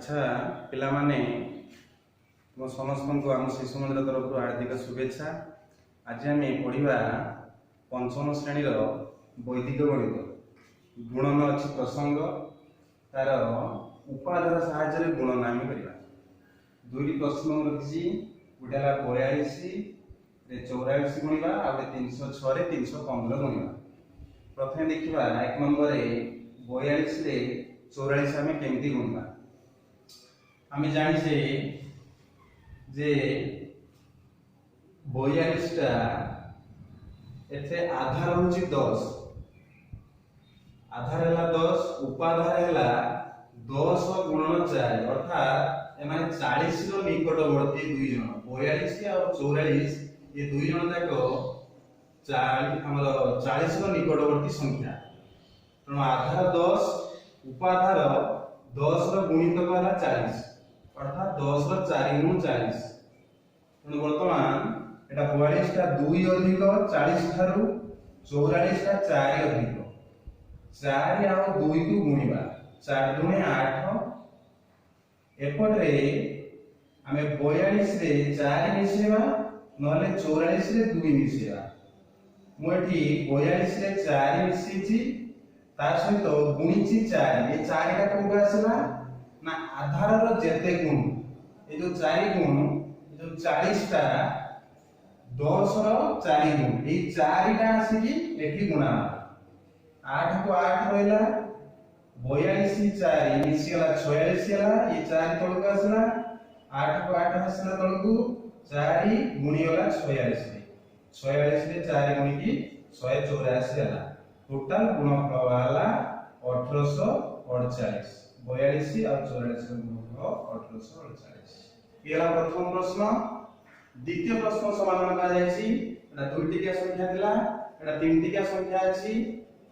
ଆଚ୍ଛା ପିଲାମାନେ, ତୁମ ସମସ୍ତଙ୍କୁ ଆମ ଶିଶୁ ମନ୍ଦିର ତରଫରୁ ହାର୍ଦ୍ଦିକ ଶୁଭେଚ୍ଛା। ଆଜି ଆମେ ପଢ଼ିବା ପଞ୍ଚମ ଶ୍ରେଣୀର ବୈଦିକ ଗଣିତ। ଗୁଣନ ଅଛି ପ୍ରସଙ୍ଗ, ତାର ଉପାଧାର ସାହାଯ୍ୟରେ ଗୁଣନ ଆମେ କରିବା। ଦୁଇଟି ପ୍ରଶ୍ନ ମୁଁ ରଖିଛି। ଗୋଟେ ହେଲା 42ରେ 44 ଗୁଣିବା, ଆଉ ଗୋଟେ 306ରେ 315 ଗୁଣିବା। ପ୍ରଥମେ ଦେଖିବା 1 ନମ୍ବରରେ 42ରେ 44 ଆମେ କେମିତି ଗୁଣିବା। ଆମେ ଜାଣିଛେ ଯେ 42ଟା ଏଥିରେ ଆଧାର ହେଉଛି 10। ଆଧାର ହେଲା 10, ଉପାଧାର ହେଲା 10 ଗୁଣନ 4। ଅର୍ଥାତ୍ ଏମାନେ 40ର ନିକଟବର୍ତ୍ତୀ ଦୁଇ ଜଣ। 42 ଆଉ 44, ଏ ଦୁଇ ଜଣ ଯାକ ଆମର 40ର ନିକଟବର୍ତ୍ତୀ ସଂଖ୍ୟା। ତେଣୁ ଆଧାର 10, ଉପାଧାର 10ର ଗୁଣିତକ ହେଲା 40, ଅର୍ଥାତ୍ 10ର 4 ଗୁଣ 40। ତେଣୁ ବର୍ତ୍ତମାନ ଏଟା 42ଟା 2 ଅଧିକ 40 ଠାରୁ, 44ଟା 4 ଅଧିକ। 4 ଆଉ 2କୁ ଗୁଣିବା, 4 ଦୁଣେ 8। ଏପଟରେ ଆମେ 42ରେ 4 ମିଶେଇବା, ନହେଲେ 44ରେ 2 ମିଶେଇବା। ମୁଁ ଏଠି 42ରେ 4 ମିଶେଇଛି, ତା ସହିତ ଗୁଣିଛି 4। ଏ 4ଟା କୋଉଠୁ ଆସିଲା ନା ଆଧାରର ଯେତେ ଗୁଣ, ଏ ଯୋଉ 4 ଗୁଣ, ଏ ଯୋଉ 40ଟା 10ର 4 ଗୁଣ, ଏଇ 4ଟା ଆସିକି ଏଠି ଗୁଣା ହବ। 8କୁ 8 ରହିଲା, 42 4 ମିଶିଗଲା, 46 ହେଲା। ଏ 4 ତଳକୁ ଆସିଲା, 8କୁ 8 ଆସିଲା ତଳକୁ, 4 ଗୁଣିଗଲା 46ରେ। 46ରେ 4 ଗୁଣିକି 184 ହେଲା। ଟୋଟାଲ ଗୁଣଫଳ ବାହାରିଲା 1848। 42 ଆଉ 44 ର ଗୁଣଫଳ 1848। ଇଏ ହେଲା ପ୍ରଥମ ପ୍ରଶ୍ନ। ଦ୍ୱିତୀୟ ପ୍ରଶ୍ନ ସମାଧାନ କରାଯାଇଛି। ଏଟା ଦୁଇ ଟିକିଆ ସଂଖ୍ୟା ଥିଲା, ଏଟା ତିନି ଟିକିଆ ସଂଖ୍ୟା ଅଛି।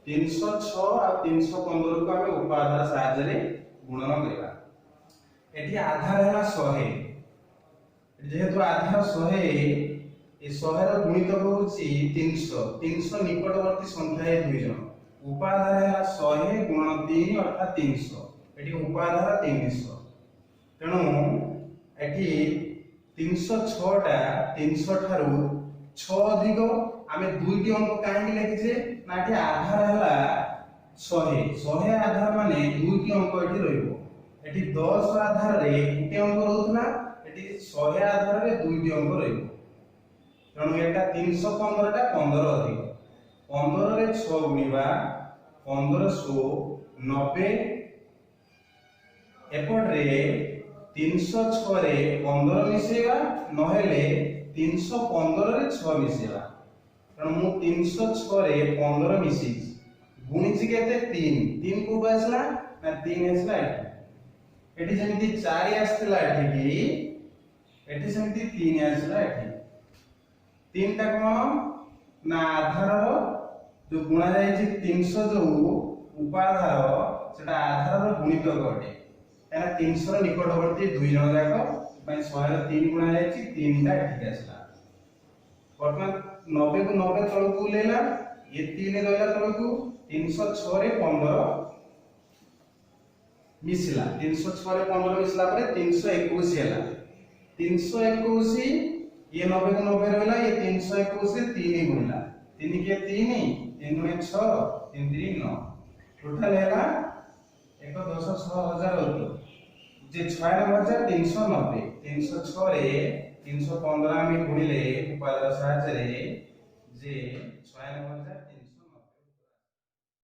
306 ଆଉ 315କୁ ଆମେ ଉପାଧାର ସାହାଯ୍ୟରେ ଗୁଣନ କରିବା। ଏଠି ଆଧାର ହେଲା 100। ଯେହେତୁ ଆଧାର 100, ଏ 100ର ଗୁଣିତକ ହଉଛି 300। 300 ନିକଟବର୍ତ୍ତୀ ସଂଖ୍ୟା ଏ ଦୁଇ ଜଣ। ଉପାଧାର ହେଲା 100 ଗୁଣନ 3, ଅର୍ଥାତ୍ 300। ଏଠି ଉପାଧାର 300। ତେଣୁ ଏଠି 306ଟା 300 ଠାରୁ 6 ଅଧିକ। ଆମେ ଦୁଇଟି ଅଙ୍କ କାହିଁକି ଲେଖିଛେ ନା ଏଠି ଆଧାର ହେଲା 100। 100 ଆଧାର ମାନେ ଦୁଇଟି ଅଙ୍କ ଏଠି ରହିବ। ଏଠି 10 ଆଧାରରେ ଗୋଟିଏ ଅଙ୍କ ରହୁଥିଲା, ଏଠି 100 ଆଧାରରେ ଦୁଇଟି ଅଙ୍କ ରହିବ। ତେଣୁ ଏଟା 315ଟା 15 ଅଧିକ। 15ରେ 6 ଗୁଣିବା, 1590। ଏପଟରେ 306ରେ 15 ମିଶେଇବା, ନହେଲେ 315ରେ 6 ମିଶେଇବା। ତେଣୁ ମୁଁ 306ରେ 15 ମିଶେଇଛି, ଗୁଣିଛି କେତେ? 3। 3 କୋଉଠୁ ଆସିଲା ନା 3 ଆସିଲା ଏଠି। ଏଠି ଯେମିତି 4 ଆସିଥିଲା ଏଠିକି, ଏଠି ସେମିତି 3 ଆସିଲା ଏଠି। 3ଟା କଣ ନା ଆଧାରର ଯୋଉ ଗୁଣା ଯାଇଛି 300, ଯୋଉ ଉପାଧାର, ସେଟା ଆଧାରର ଗୁଣିତକ ଅଟେ। କାହିଁକିନା 300ର ନିକଟବର୍ତ୍ତୀ ଦୁଇ ଜଣ ଯାକ ପାଇଁ 100ର 3 ଗୁଣା ଯାଇଛି, 3ଟା ଏଠିକି ଆସିଲା। ବର୍ତ୍ତମାନ 90କୁ 90 ତଳକୁ ଓହ୍ଲେଇଲା, ଇଏ 3 ରହିଲା ତଳକୁ। 306ରେ 15 ମିଶିଲା। 306ରେ 15 ମିଶିଲା ପରେ 321 ହେଲା। 321, ଇଏ 90କୁ 90 ରହିଲା, ଇଏ 321ରେ 3 ଗୁଣିଲା। 3 କିଏ 3, 3 ଗୁଣେ 6, 3 3 9। ଟୋଟାଲ ହେଲା 1 10 6 ହଜାର ଉତ୍ତର ଯେ 96,390। 306ରେ 315 ଆମେ ଗୁଣିଲେ ଉପାଦାନ ସାହାଯ୍ୟରେ ଯେ 96,390।